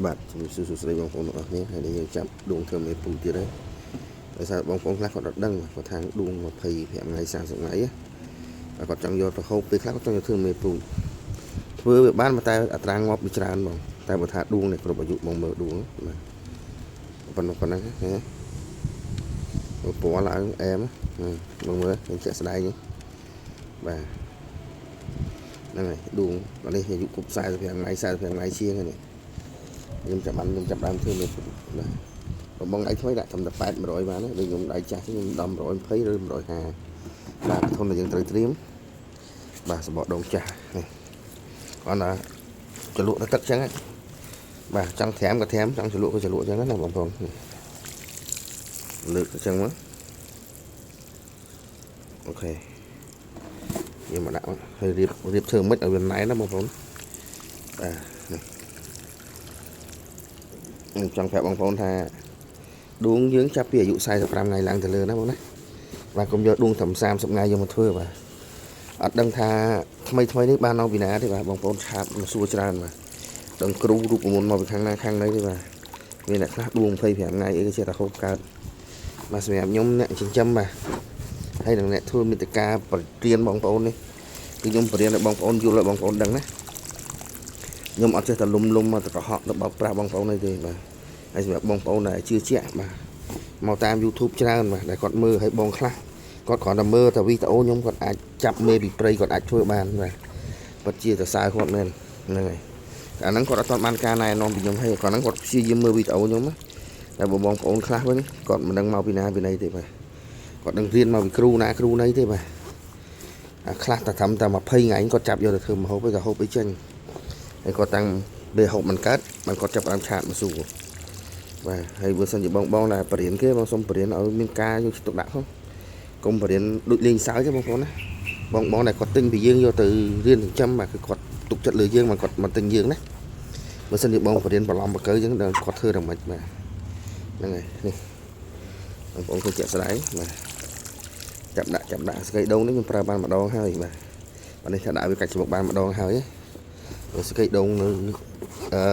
បាទជំរាបសួរសួស្តីបងប្អូនទាំងអស់គ្នាហើយនេះយើងចាប់ដួងធ្វើមេពូទៀតហើយដោយសារបងប្អូនខ្លះគាត់អត់ដឹងគាត់ថាដួង25ថ្ងៃ30ថ្ងៃហើយគាត់ចង់យកទៅហូបពេលខ្លះគាត់ចង់យកធ្វើមេពូធ្វើវាបានតែអត្រាងាប់វាច្រើនបងតែបើថាដួងនេះគ្រប់អាយុបងមើលដួងបាទប៉ុណ្ណឹងប៉ុណ្ណឹងហ៎ពណ៌ឡើងអែមបងមើលឃើញជាក់ស្ដែងបាទហ្នឹងហើយដួងនេះអាយុគ្រប់45ថ្ងៃ45ថ្ងៃជាងហើយនេះខ្ញុំចាប់បានខ្ញុំចាប់ដើមធ្វើមេពូបាទបងដៃថ្មីដាក់ត្រឹមតែ8 100បានទេដូចខ្ញុំដៃចាស់ខ្ញុំដល់120ឬ150បាទធនដែលយើងត្រូវត្រៀមបាទសបកដងចាស់នេះគាត់ណាជ្រលក់ទៅទឹកចឹងបាទចង់ត្រាំក៏ត្រាំចង់ជ្រលក់ក៏ជ្រលក់ចឹងណាបងប្អូនលើកទៅចឹងមកអូខេយើងមកដាក់ហើយរៀបរៀបធ្វើមិនឲ្យវាណែនណាបងប្អូនបាទនេះខ្ញុំចង់ប្រាប់បងប្អូនថាដួងយើងចាប់ពីអាយុ45ថ្ងៃឡើងទៅលើណាបងណាបាទកុំយកដួងត្រឹម30ថ្ងៃយកមកធ្វើបាទអត់ដឹងថាថ្មីថ្មីនេះបានមកពីណាទេបាទបងប្អូនឆាតមកសួរច្រើនបាទដឹងគ្រូរូបមន្តមកពីខាងណាខាងណីទេបាទមានអ្នកខ្លះដួង25ថ្ងៃអីក៏ចេះតែហូបកើតបាទសម្រាប់ខ្ញុំអ្នកចិញ្ចឹមបាទហើយនឹងអ្នកធ្វើមេត្តាប្រទៀនបងប្អូននេះគឺខ្ញុំបរៀនឲ្យបងប្អូនយល់ឲ្យបងប្អូនដឹងណាខ្ញុំអត់ចេះតែលុំលុំមកទៅកុហកទៅបោកប្រាស់បងប្អូននេះទេបាទហើយសម្រាប់បងប្អូនដែលជឿជាក់បាទមកតាម YouTube ច្រើនបាទដែលគាត់មើលឲ្យបងខ្លះគាត់គ្រាន់តែមើលតែវីដេអូខ្ញុំគាត់អាចចាប់មេពីព្រៃគាត់អាចធ្វើបានបាទពិតជាសរសើរគាត់មែនហ្នឹងហើយអាហ្នឹងគាត់អត់ទាន់បានការណែនាំពីខ្ញុំហើយគាត់ហ្នឹងគាត់ព្យាយាមមើលវីដេអូខ្ញុំណាតែបើបងប្អូនខ្លះវិញគាត់មិនដឹងមកពីណាពីណីទេបាទគាត់នឹងរៀនមកពីគ្រូណាគ្រូណីទេបាទអាខ្លះតែត្រឹមតែ20ថ្ងៃគាត់ចាប់យកទៅធ្វើម្ហូបឯងក៏ហូបអីចេញហើយគាត់តាំងពេលហូបមិនកើតបានគាត់ចាប់ដើមឆាតមកសួរបាទហើយបើសិនជាបងបងដែលបរៀនគេបងសុំបរៀនឲ្យមានការយកចិត្តទុកដាក់ផងកុំបរៀនដូចលេងសើចទេបងប្អូនណាបងបងដែលគាត់ទិញពីយើងយកទៅរៀនចិញ្ចឹមបាទគឺគាត់ទុកចិត្តលើយើងមកគាត់មកទិញយើងណាបើសិនជាបងបរៀនបន្លំបកើអញ្ចឹងដល់គាត់ធ្វើដល់មិនបាទហ្នឹងហើយនេះបងប្អូនឃើញជាក់ស្ដែងបាទចាប់ដាក់ចាប់ដាក់ស្កៃដូងនេះខ្ញុំប្រើបានម្ដងហើយបាទបាទនេះថាដាក់វាកាច់ច្បុកបានម្ដងហើយស្កៃដូងនៅអឺ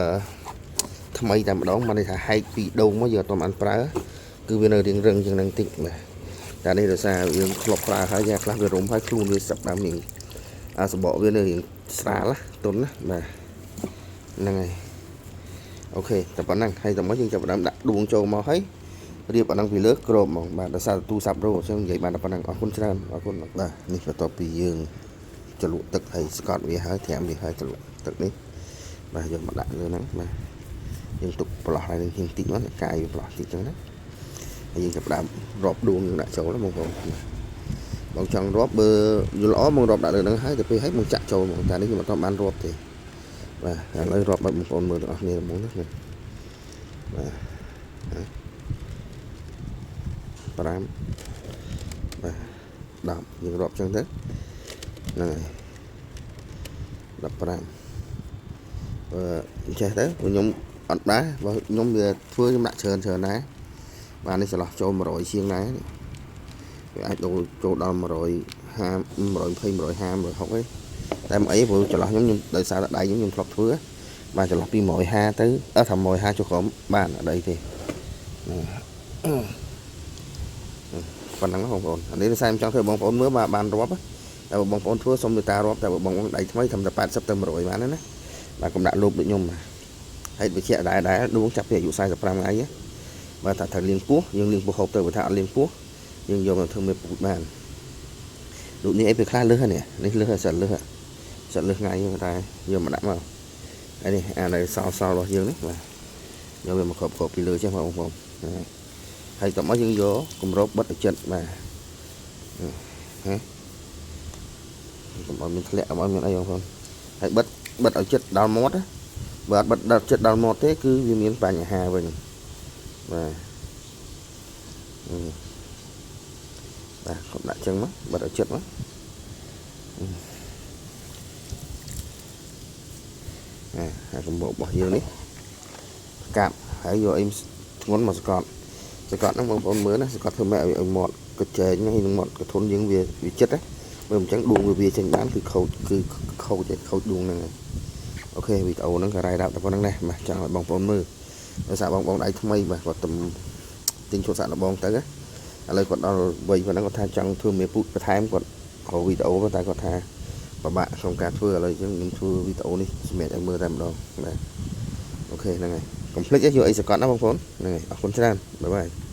ថ្មីតែម្ដងបានន័យថាហែកពីដូងមកយើងអត់ទាន់បានប្រើគឺវានៅរៀងរឹងជាងនឹងតិចបាទតែនេះដោយសារយើងធ្លាប់ប្រើហើយយ៉ាខ្លះវារុំហើយខ្លួនវាសឹកដើមនេះអាសបកវានៅរៀងស្រាលទន់ណាបាទហ្នឹងហើយអូខេតែប៉ុណ្ណឹងហើយតែមកយើងចាប់ផ្ដើមដាក់ដួងចូលមកហើយរៀបអាហ្នឹងពីលើក្របហ្មងបាទដោយសារទូរស័ព្ទរោអញ្ចឹងនិយាយបានតែប៉ុណ្ណឹងអរគុណច្រើនអរគុណបាទនេះបន្ទាប់ពីយើងជ្រលក់ទឹកហើយស្កត់វាហើយត្រាំវាហើយជ្រលក់ទឹកនេះបាទយកមកដាក់លើហ្នឹងបាទយើងទុកប្រឡោះហើយនឹងជាងតិចមកកាយវាប្រឡោះតិចចឹងណាហើយយើងចាប់ផ្ដើមរាប់ដួងយើងដាក់ចូលបងប្អូនបងចង់រាប់បើយល់ល្អបងរាប់ដាក់លើហ្នឹងហើយទៅពេលហើយបងចាក់ចូលហ្មងតែនេះខ្ញុំអត់ទាន់បានរាប់ទេបាទឥឡូវរាប់ឲ្យបងប្អូនមើលទាំងអស់គ្នាហ្មងណាបាទ5បាទ10យើងរាប់ចឹងទៅហ្នឹងហើយ15អឺចេះទៅខ្ញុំអត់ដែរបើខ្ញុំវាធ្វើខ្ញុំដាក់ច្រើនច្រើនដែរបាទនេះចន្លោះចូល100ជាងដែរវាអាចដូរចូលដល់150 120 150 160ឯងតែមិនអីព្រោះចន្លោះខ្ញុំខ្ញុំដោយសារតែដៃខ្ញុំខ្ញុំធ្លាប់ធ្វើបាទចន្លោះពី150ទៅអត់ថា150ចុះក្រោមបានអត់អីទេប៉ុណ្ណឹងបងប្អូនអានេះដោយសារខ្ញុំចង់ធ្វើបងប្អូនមើលបាទបានរាប់តែបើបងប្អូនធ្វើសុំមេតារាប់តែបើបងប្អូនដៃថ្មីត្រឹមតែ80ទៅ100បានណាបាទកុំដាក់លោបដូចខ្ញុំបាទហើយបញ្ជាក់ដែរដែរដួងចាប់ពីអាយុ45ថ្ងៃបើថាត្រូវលាងពោះយើងលាងពោះហូបទៅបើថាអត់លាងពោះយើងយកមកធ្វើមេពូជបានដូចនេះអីពេលខ្លះលឹះនេះនេះលឹះហើយសិតលឹះសិតលឹះថ្ងៃតែយកមកដាក់មកហើយនេះអានៅសល់សល់របស់យើងនេះបាទយកវាមកគ្របគ្របពីលើចេះបងប្អូនហើយតោះមកយើងយកគម្របបិទឲ្យចិត្តបាទហ៎កុំឲ្យមានធ្លាក់កុំឲ្យមានអីបងប្អូនហើយបិទបិទឲ្យចិត្តដល់មាត់ណាបើអត់បិទដល់ចិត្តដល់មាត់ទេគឺវាមានបញ្ហាវិញបាទបាទគាត់ដាក់ចឹងមកបិទឲ្យចិត្តមកអាកម្បរបស់យើងនេះកាប់ហើយយកអីធ្ងន់មកសកត់សកត់ហ្នឹងបងប្អូនមើលណាសកត់ធ្វើម៉េចឲ្យមាត់កញ្ចែងហើយនឹងមាត់កធុនយើងវាវាចិត្តណាបើមិនចឹងដួងវាវាចេញបានគឺខូចគឺខូចខូចដួងហ្នឹងហើយ OK វីដេអូហ្នឹងក៏រាយរាប់តែប៉ុណ្្នឹងដែរបាទចង់ឲ្យបងប្អូនមើលដោយសារបងប្អូនដៃថ្មីបាទគាត់ទំទិញឈុតសាកល្បងទៅណាឥឡូវគាត់ដល់វ័យប៉ុណ្ណឹងគាត់ថាចង់ធ្វើមេពូជបន្ថែមគាត់រកវីដេអូតែគាត់ថាពិបាកក្នុងការធ្វើឥឡូវអញ្ចឹងខ្ញុំធ្វើវីដេអូនេះសម្រាប់ឲ្យមើលតែម្ដងបាទ OK ហ្នឹងហើយកុំភ្លេចយកអីសកត់ណាបងប្អូនហ្នឹងហើយអរគុណច្រើន bye bye.